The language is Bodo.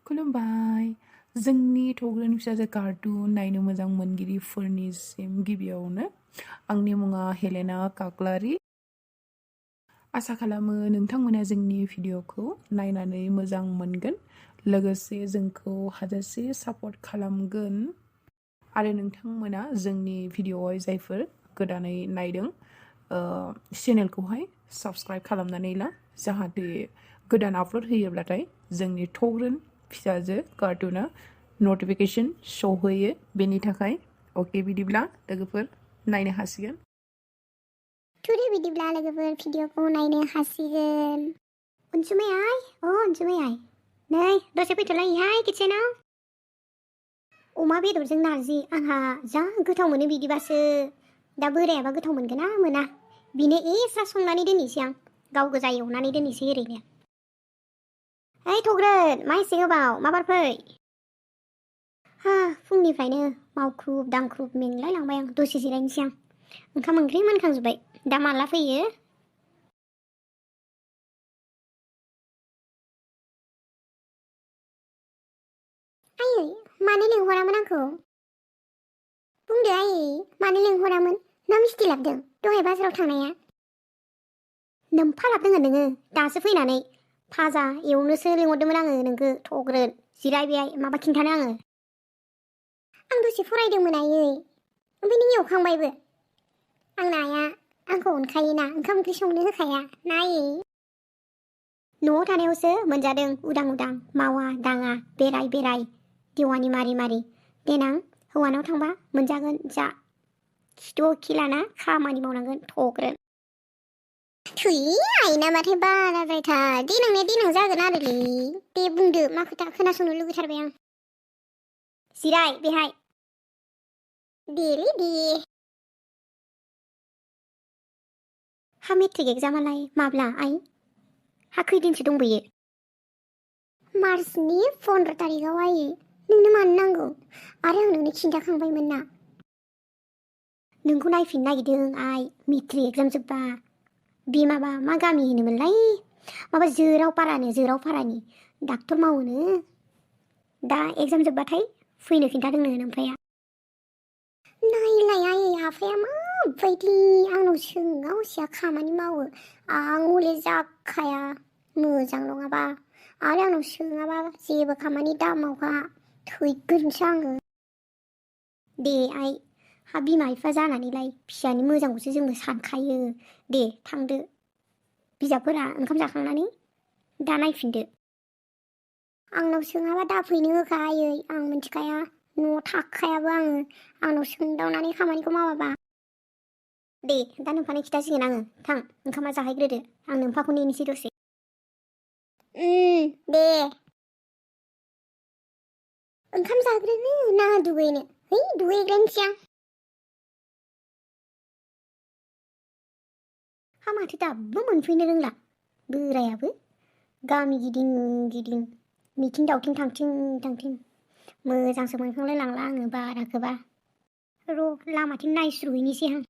खुलुमबाय जोंनि थग्रोन फिसाजो कार्टुन नायनो मोजां मोनगिरिफोरनिसिम गिबियावनो आंनि मुङा हेलेना काक्लारि। आसा खालामो नोंथांमोना जोंनि भिडिअखौ नायनानै मोजां मोनगोन, लोगोसे जोंखौ हाजासे सापर्ट खालामगोन आरो नोंथांमोना जोंनि भिडिअआव जायफोर गोदानै नायदों चेनेलखौहाय साबस्क्राइब खालामनानै ला, जाहाथे गोदान आपल'ड होयोब्लाथाय जोंनि थग्रोन फिसाजो कार्टुना नटिफिकेशन सौहैयो। बेनि थाखाय अके, बिदिब्ला लोगोफोर नायनो हासिगोन। टुडे बिदिब्ला लोगोफोर भिडिअखौ नायनो हासिगोन। अनसुमै आइ, अनसुमै आइ, नै दसे फैथ'लायहाय किटसेनाव। अमा बेदरजों नारजि आंहा जा गोथाव मोनो बिदिबासो। दा बोरायाबा गोथाव मोनगोन ना मोना, बिनो एसा संनानै दोननोसै आं, गाव गोजा एवनानै दोननोसै ओरैनो। ओइ थग्रोन, मा एसे गोबाव, माबार फै। फुंनिफ्रायनो मावख्रुब दांख्रुब मेंलाय लांबाय आं, दसे जिरायनोसै आं। ओंखाम ओंख्रि मोनखांजोब्बाय, दा माला फैयो? आयै, मानो लिंहरामोन आंखौ? बुंदो आयै, मानो लिंहरामोन? ना मिस्टि लाबदों दहाय बाजाराव थांनाया? नोम्फा लाबदों नोङो दासो फैनानै। फाजा एवनोसो लिंहरदोंमोन आङो नोंखौ थग्रोन। जिराय बेहाय, माबा खिन्थानो आङो। आं दसे फरायदोंमोन आयै, ओमफ्राय नों एवखांबायबो? आंना आइया आंखौ अनखायोना, ओंखाम ओंख्रि संनो होखाया ना आयै? न'आव थानायावसो मोनजादों उदां उदां, मावा दाङा बेराय बेराय देवानि मारि मारि। देनां हौवानाव थांबा मोनजागोन जा। खिथु खिलाना खामानि मावनांगोन थग्रोन। थुइ, आइना माथो बाराद्रायथार, देनांनिया देनां जागोन आरोलै। दे बुंदो, मा खोथा खोनासंनो लुगैथारबाय आं। जिराय बेहाय। देलै दे। मेट्रिक एग्जामालाय माब्ला आइ? खैदिनसो दंबोयो? मार्चनि 15 तारिखआव आयै। नोंनो मानो नांगौ? आरो आं नोंनो खिन्थाखांबायमोन ना। नोंखौ नायफिननो नागिरदों आइ, मेट्रिक एग्जाम जोब्बा। बे माबा मा गामि होनोमोनलाय, माबा जोरावपारानि डाक्टर मावोनो। दा एग्जाम जोब्बाथाय फैनो खिन्थादोंनो नोमफाया। नायलाय आयै, आफाया माबायदि आंनाव सोङा हसिया खामानि मावो। आं हले जाखाया, मोजां नङाबा। आरो आंनाव सोङाबा जेबो खामानि दामावखा, थैगोनसो आङो। दे आइ, बिमा बिफा जानानैलाय फिसानि मोजांखौसो जोंबो सानखायो। दे थांदो, बिजाबफोरा ओंखाम जाखांनानै दा नायफिनदो। आंनाव सोङाबा दाफैनो होखा आयै, आं मिथिखाया, न'आव थाखायाबो आङो, आंनाव सोंदावनानै खामानिखौ मावाबा। दे दा नोम्फानो खिथासिगोन आङो, थां ओंखामा जाहैग्रोदो, आं नोम्फाखौ नेनोसै दसे। दे। ओंखाम जाग्रोनो ना दुगैनो? है दुगैग्रोनोसै आं। माथो दाबो मोनफैनो रोंला बोरायाबो। गामि गिदिं गिदिं मिथिं दावथिं थांथिं थांथिं मोजांसो मोनखांलाय लांला आङो बाराखोबा। र' लामाथिं नायस्रुहैनोसै आं।